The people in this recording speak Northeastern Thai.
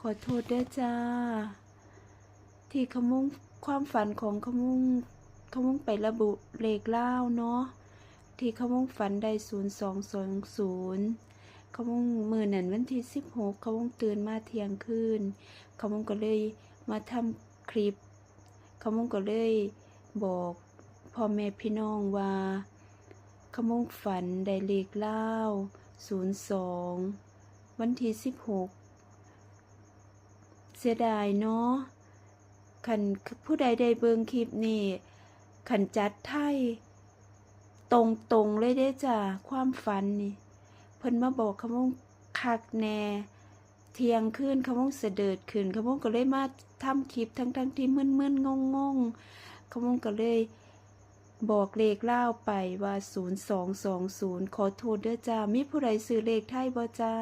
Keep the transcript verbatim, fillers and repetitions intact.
ขอโทษเด้อจ้า ที่ขะมุง ความฝันของขะมุง ขะมุงไประบุเลขลาวเนาะ ที่ขะมุงฝันได้ศูนย์สองสองศูนย์ ขะมุงมื้อนั้นวันที่สิบหก ขะมุงตื่นมาเที่ยงคืน ขะมุงก็เลยมาทำคลิป ขะมุงก็เลยบอกพ่อแม่พี่น้องว่า ขะมุงฝันได้เลขลาวศูนย์สอง วันที่สิบหก เสียดายเนาะ คันผู้ใดได้เบิ่งคลิปนี้ คันจัดไทย ตรงๆเลยเด้อจ้า ความฝันนี่ เพิ่นมาบอกขะมุงคักแน่ เที่ยงคืนขะมุงสะเดิดขึ้น ขะมุงก็เลยมาทำคลิปทั้งๆที่มึนๆงงๆ ขะมุงก็เลยบอกเลขลาวไปว่าศูนย์สองสองศูนย์ ขอโทษเด้อจ้า มีผู้ใดซื้อเลขไทยบ่จ้า